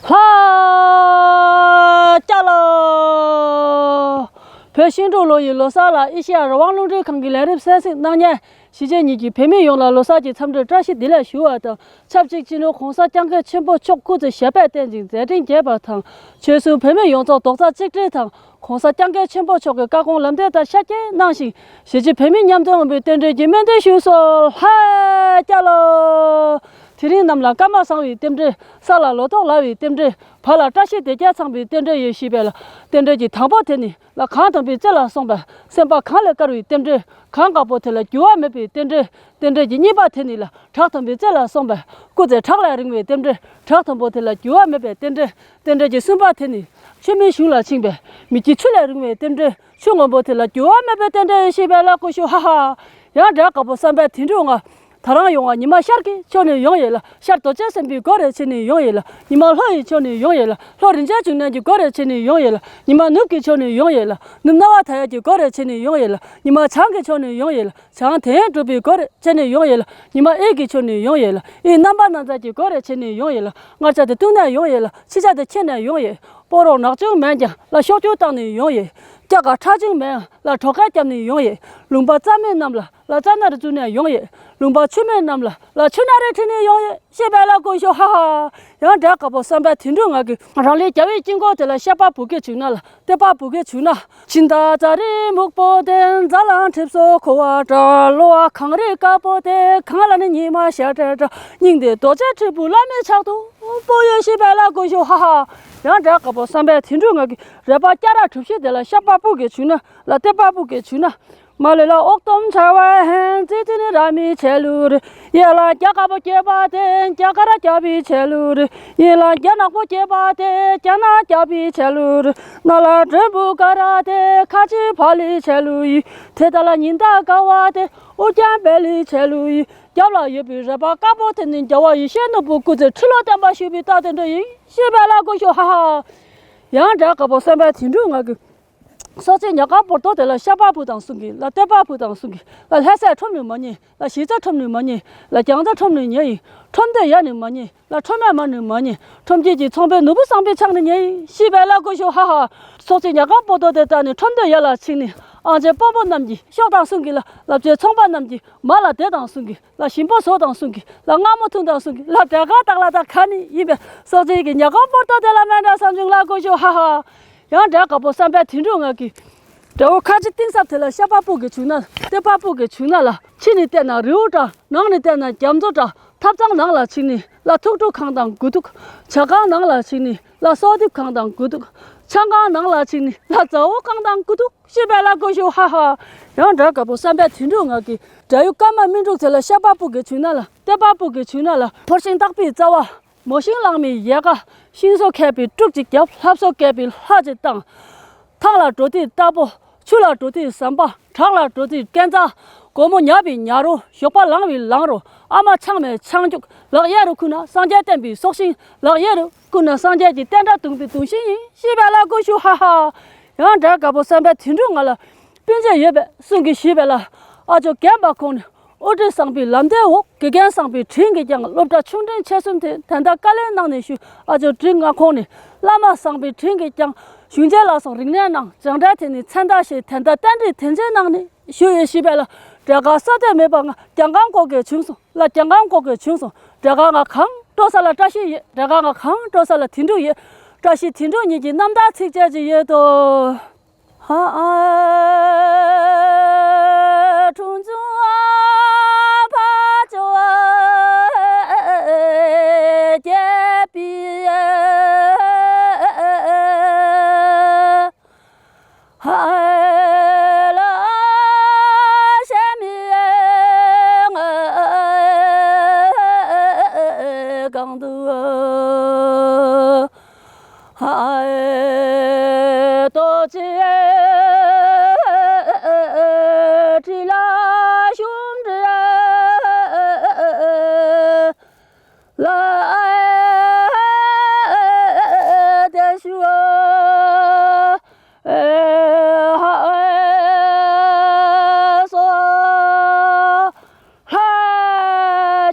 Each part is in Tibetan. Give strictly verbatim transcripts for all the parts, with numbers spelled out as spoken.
ལྷ། ཅ་ལག་བོད་ཤིང་འབྲུག་ལོ་ཡི་ལོ་གསར་ལ་ཨེ་ཤེ་ཡ་རང་དབང་རླུང་འཕྲིན་ཁང་གི་ལས་རིམ་གསན་གཟིགས་གནང་མཁན་གཞིས་བྱེས་གཉིས་ཀྱི་བོད་མི་ཡོངས་ལ་ལོ་གསར་གྱི་འཚམས་འདྲིར་བཀྲ་ཤིས་བདེ་ལེགས་ཞུ་བ་དང་ཆབས་ཅིག་སྤྱི་ནོར་གོང་ས་སྐྱབས་མགོན་ཆེན་པོ་མཆོག་སྐུ་ཚེ་ཞབས་པད་བརྟན་ཅིང་མཛད་འཕྲིན་རྒྱས་པ་དང་ཆོལ་གསུམ་བོད་མི་ཡོངས་རྫོགས་རྡོག་རྩ་གཅིག་སྒྲིལ་དང་གོང་ས་སྐྱབས་མགོན་ཆེན་པོ་མཆོག་གི་བཀའ་དགོངས་ལམ་སྟོན་ལྟར་ཤར་སྐྱེད་གནང་ཞིང་གཞིས་བྱེས་བོད་མི་མཉམ་འཛོམས་དབང་པོའི་རྟེན་འབྲེལ་གྱི་སྨོན་འདུན་ཞུས་སོ། ལྷ། ཅ་ལག་དེ་རིང་གནམ་ལ་སྐར་མ་བཟང་བའི་རྟེན་འབྲེལ། ས་ལ་ལོ་ཏོག་ལ་བའི་རྟེན་འབྲེལ། བར་ལ་བཀྲ་ཤིས་བདེ་རྒྱས་ཚང་བའི་རྟེན་འབྲེལ་ཡོད་ཞེས་པས་ལ། རྟེན་འབྲེལ་གྱི་དང་པོ་དེ་ནི་ལ་གངས་དང་པོའི་རྩེ་ལ་སོང་བས་སེམས་པ་གངས་ལས་དཀར་བའི་རྟེན་འབྲེལ། གངས་དཀར་པོ་དེ་ལ་འགྱུར་བ་མེད་པའི་རྟེན་འབྲེལ། རྟེན་འབྲེལ་གྱི་གཉིས་པ་དེ་ནི་ལ་བྲག་དང་པོའི་རྩེ་ལ་སོང་བས་སྐུ་ཚེ་བྲག་ལས་རིང་བའི་རྟེན་འབྲེལ། བྲག་དང་པོ་དེ་ལ་འགྱུར་བ་མེད་པའི་རྟེན་འབྲེལ། རྟེན་འབྲེལ་གྱི་གསུམ་པ་དེ་ནི་ཆུ་མིག་གཞུང་ལ་ཕྱིན་པས་མིག་གི་ཆུ་ལས་རིང་བའི་རྟེན་འབྲེལ། ཆུ་སྔོན་པོ་དེ་ལ་འགྱུར་བ་མེད་པའི་རྟེན་འབྲེལ་ཞེས་པས་ལ་ཀུ་ཤུ་ཧ་ཧ། ཡང་འབྲས་དཀར་པོ་བསམ་པའི་དོན་འགྲུབ་ང་། ད་རང་ཡོང་བ་ཉི་མ་ཤར་གྱི་ཕྱོགས་ནས་ཡོང་ཡོད་ལ། ཤར་རྡོ་རྗེ་སེམས་དཔའི་སྒོ་རེ་ཕྱེ་ནས་ཡོང་ཡོད་ལ། ཉི་མ་ལྷོ་ཡི་ཕྱོགས་ནས་ཡོང་ཡོད་ལ། ལྷོ་རིན་ཆེན་འབྱུང་གནས་ཀྱི་སྒོ་རེ་ཕྱེ་ནས་ཡོང་ཡོད་ལ། ཉི་མ་ནུབ་ཀྱི་ཕྱོགས་ནས་ཡོང་ཡོད་ལ། ནུབ་སྣང་བ་མཐའ་ཡས་ཀྱི་སྒོ་རེ་ཕྱེ་ནས་ཡོང་ཡོད་ལ། ཉི་མ་བྱང་གི་ཕྱོགས་ནས་ཡོང་ཡོད་ལ། བྱང་དོན་གྲུབ་པའི་སྒོ་རེ་ཕྱེ་ནས་ཡོང་ཡོད་ལ། ཉི་མ་དབུས་ཀྱི་ཕྱོགས་ནས་ཡོང་ཡོད་ལ། དབུས་རྣམ་པར་སྣང་མཛད་ཀྱི་སྒོ་རེ་ཕྱེ་ནས་ཡོང་ཡོད་ལ། སྔར་ཆ་དེ་སྟོང་ནས་ཡོང་ཡོད་ལ། ཕྱི་ཆ་དེ་ཁྱེར་ནས་ཡོང་ཡོད། སྤོ་རོགས་ནག་ཆུང་མེད་ཀྱང་ལ་ཤོག་ཆུ་བཏང་ནས་ཡོང་ཡོད། སྐྱ་ག་ཁྲ་ཆུང་མེད་ཡང་ལ་གྲོགས་ཁ་བརྒྱབ་ནས་ཡོང་ཡོད། ལུང་པ་རྩྭ་མེད་རྣམས་ལ་ལ་རྩྭ་ནར་བཙུགས་ནས་ཡོང་ཡོད། ལུང་པ་ཆུ་མེད་རྣམས་ལ་ལ་ཆུ་ནར་རེ་ཁྲིད་ནས་ཡོང་ཡོད། ཞེས་པས་ལ་ཀུ་ཤུ་ཧ་ཧ། ཡང་འབྲས་དཀར་པོ་བསམ་པའི་དོན་འགྲུབ་ང་གིས་རང་ལས་རྒྱལ་བའི་དཀྱིལ་འཁོར་དེ་ལ་བཤད་པ་བུ་གས་བྱུང་ན་ལ་བསྟོད་པ་བུ་གས་བྱུང་ན། ཕྱི་ཟླ་ཙཱ་རི་སྨུག་པོ་དེ་རྫ་ལང་གྲིབ་སོ་ཁོ་བ་འདྲ། གློ་བ་གངས་རི་དཀར་པོ་དེ་གངས་ལ་ནི་ཉི་མ་ཤར་འདྲ་འདྲ། སྙིང་དེ་རྡོ་རྗེ་དྲིལ་བུ་བླ་མའི་ཕྱག་ཏུ་སྤོ་ཡོད། ཞེས་པས་ལ་ཀུ་ཤུ་ཧ་ཧ། ཡང་འབྲས་དཀར་པོ་བསམ་པའི་དོན་འགྲུབ་ང་གིས་རལ་པ་སྐྱ་ར་གྲུ་བཞི་དེ་ལ་བཤད་པ་བུ་གས་བྱུང་ན་ལ་བསྟོད་པ་བུ་གས་བྱུང་ན། མ་ལེ་ལ་ཨོག་སྟོམ་ཆ་བ་ཧན་ཙི་ཙི་ནི་ར་མི་ཆེ་ལུ་རི། ཡེ་ལ་རྒྱ་དཀར་པོ་སྐྱེས་པ་དེ་རྒྱ་ག་ར་རྒྱ་བི་ཆེ་ལུ་རི། ཡེ་ལ་རྒྱ་ནག་པོ་སྐྱེས་པ་དེ་རྒྱ་ནག་རྒྱ་བི་ཆེ་ལུ་རི། ན་ལ་འགྲོན་བུ་ག་ར་དེ་ཁ་ཆེ་ཕ་ལི་ཆེ་ལུ་ཡི། དེ་ད་ལ་ཉིན་ད་ག་བ་དེ་ཨུ་རྒྱ་བེ་ལི་ཆེ་ལུ་ཡི། རྒྱབ་ལ་ཡོད་པའི་རལ་པ་དཀར་པོ་དེ་ནི་རྒྱལ་བ་ཡེ་ཤེས་ནོར་བུ་སྐུ་ཚེ་ཁྲི་ལོ་བརྟན་པ་ཞུ་བའི་རྟགས་དེ་འདྲ་ཡིན། ཞེས་པས་ལ་ཀུ་ཤུ་ཧ་ཧ། ཡང་འབྲས་དཀར་པོ་བསམ་པའི་དོན་འགྲུབ་ང་གིས། སྲོག་ཆེན་ཉ་གང་པོ་ཏོ་དེ་ལ་བཤད་པ་བུ་དང་གསུང་གི་ལ་བསྟོད་པ་བུ་དང་གསུང་གི་ལ། ལྷ་སྲས་ཁྲོམ་ནས་མ་རྙེད་ལ། གཞིས་རྩ་ཁྲོམ་ནས་མ་རྙེད་ལ། རྒྱང་རྩ་ཁྲོམ་ནས་ཉེ་ཡིན། ཁྲོམ་སྡེ་ཡ་ནས་མ་རྙེད་ལ། ཁྲོམ་མེད་མ་ནས་མ་རྙེད། ཁྲོམ་དཀྱིལ་གྱི་ཚོང་པའི་ནོར་བུ་བསམ་པའི་ཕྱག་ནས་ཉེ་ཡིན། ཞེས་པས་ལ་ཀུ་ཤུ་ཧ་ཧ། སྲོག་ཆེན་ཉ་གང་པོ་ཏོ་དེ་བཏང་ནས་ཁྲོམ་སྡེ་ཡ་ལ་ཕྱིན་ནས་ཨང་ཅེ་དཔོན་པོ་རྣམས་ཀྱིས་ཤོག་དང་གསུང་གི་ལ། ལབ་ཅེ་ཚོང་པ་རྣམས་ཀྱིས་མ་ལ་དེ་དང་གསུང་གི་ལ། ཞིམ་པོ་བཟོ་དང་གསུང་གི་ལ། མངར་མོ་འཐུང་དང་གསུང་གི་ལ། འབྲས་དཀར་དག་ལ་དག་ག་ནི་ཡིན་པས་སྲོག་ཆེན་གྱི་ཉ་གང་པོ་ཏོ་དེ་ལ་མེ་འདྲ་བསམ་བྱུང་ལ་ཀུ་ཤུ་ཧ་ཧ། ཡང་འབྲས་དཀར་པོ་བསམ་པའི་དོན་འགྲུབ་ང་གིས། འབྲས་བུ་ཁ་ཆེ་གཏིང་ཟབ་དེ་ལ་བཤད་པ་བུ་གས་བྱུང་ན་ལ། བསྟོད་པ་བུ་གས་བྱུང་ན་ལ། ཕྱི་ནས་བལྟས་ན་རི་བོ་འདྲ། ནང་ནས་བལྟས་ན་རྒྱ་མཚོ་འདྲ། ཐབ་ཚང་ནང་ལ་ཕྱིན་ནས་ལ་ཐུགས་སྤྲོ་གང་དང་དགུ་ཐུག་ཇ་ཁང་ནང་ལ་ཕྱིན་ནས་ལ་སོག་དིབ་གང་དང་དགུ་ཐུག་ཆང་ཁང་ནང་ལ་ཕྱིན་ནས་ལ་ཛ་འོ་གང་དང་དགུ་ཐུག་ཞེས་པས་ལ་ཀུ་ཤུ་ཧ་ཧ། ཡང་འབྲས་དཀར་པོ་བསམ་པའི་དོན་འགྲུབ་ང་གིས་འབྲས་ཡུལ་ཀརྨ་སྨིན་དྲུག་དེ་ལ་བཤད་པ་བུ་གས་བྱུང་ན་ལ། བསྟོད་པ་བུ་གས་བྱུང་ན་ལ། ཕོར་ཤིང་བཏགས་པའི་རྩ་བ། མོ་ཤིང་ལང་མའི་ཡལ་ག་ཤིང་བཟོ་མཁས་པའི་དཀྲུག་ཅིག་བརྒྱབ། ལྷ་བཟོ་མཁས་པའི་ལྷ་ཅིག་བཏང་། ཐང་ལ་འགྲོ་དུས་རྟ་ཕོ། ཆུ་ལ་འགྲོ་དུས་ཟམ་པ། བྲག་ལ་འགྲོ་དུས་སྐས་འཛེག་སྒོར་མོ་ཉར་བའི་ཉ་རོ། ཞོགས་པ་ལངས་པའི་ལངས་རོ། ཨ་མ་ཆང་མའི་ཆང་རྒྱུག་ལག་གཡས་རུ་ཁུར་ན་སངས་རྒྱས་བསྟན་པའི་སྲོག་ཤིང་། ལག་གཡས་རུ་ཁུར་ན་སངས་རྒྱས་ཀྱི་བསྟན་དགྲ་བརྡུངས་པའི་གདུང་ཤིང་ཡིན། ཞེས་པས་ལ་ཀུ་ཤུ་ཧ་ཧ། ཡང་འབྲས་དཀར་པོ་བསམ་པའི་དོན་འགྲུབ་ང་ལ། སྤུན་མཆེད་ཡོད་པས་གསུང་གི་ཞུས་པས་ལ། ཨ་ཇོ་རྒན་པ་ཁོང་ནི། དབུ་ཁྲིད་བཟང་པོའི་ལམ་སྟོན་འོག་དགེ་རྒན་བཟང་པོའི་དྲིན་གྱིས་ཀྱང་སློབ་གྲྭ་ཆུང་འབྲིང་ཆེ་གསུམ་དེ་དན་རྟགས་བཀའ་ལན་གནང་ནས་ཞུ། ཨ་ཇོ་འབྲིང་ལྔ་ཁོང་ནི་བླ་མ་བཟང་པོའི་དྲིན་གྱིས་ཀྱང་གཞུང་ཆེན་ལ་སོགས་རིག་གནས་གནང་། སྦྱངས་འབྲས་དེ་ནི་མཚན་རྟགས་ཤིག་དན་རྟགས་རྟེན་འབྲེལ་དེ་འཛིན་གནང་ནས་ཞུ་ཡོད། ཞུས་པས་ལ་འབྲས་དཀར་ས་དེ་མེད་པ་ང་རྒྱལ་ཁམས་ཀོ་གེ་བྱུང་སོང་ལ། རྒྱལ་ཁམས་ཀོ་གེ་བྱུང་སོང་། འབྲས་དཀར་ང་གང་སྤྲོ་ས་ལ་བཀྲ་ཤིས་ཡོད། འབྲས་དཀར་ང་གང་སྤྲོ་ས་ལ་དོན་འགྲུབ་ཡོད། བཀྲ་ཤིས་དོན་འགྲུབ་གཉིས་ཀྱི་རྣམ་ཐར་ཚིགས་བཅད་ཅིག་ཡོད་དོ། ལྷ།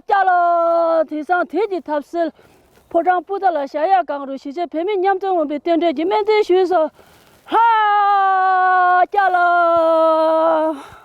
ཅ་ལག་དེང་སང་དུས་ཀྱི་ཐབས་ཤེས། ཕོ་བྲང་སྤུ་ཟླ་ལ་ཞག་ཡར་གང་རུང་གཞིས་བྱེས་བོད་མི་མཉམ་འཛོམས་ཡོང་བའི་རྟེན་འབྲེལ་གྱི་སྨོན་འདུན་ཞུས་སོ། ལྷ་རྒྱལ་ལོ།